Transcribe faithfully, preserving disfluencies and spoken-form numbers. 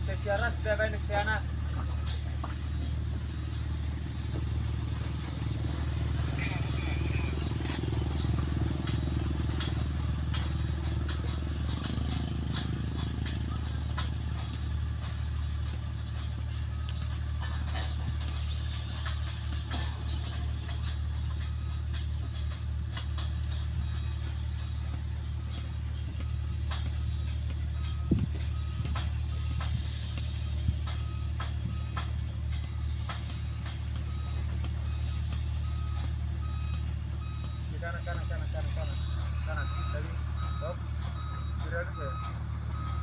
Teh Siaras, teh Bain, teh Ana. Kanan, kanan, kanan, kanan, kanan. Kanan, tadi. Stop. Kiri halus ya.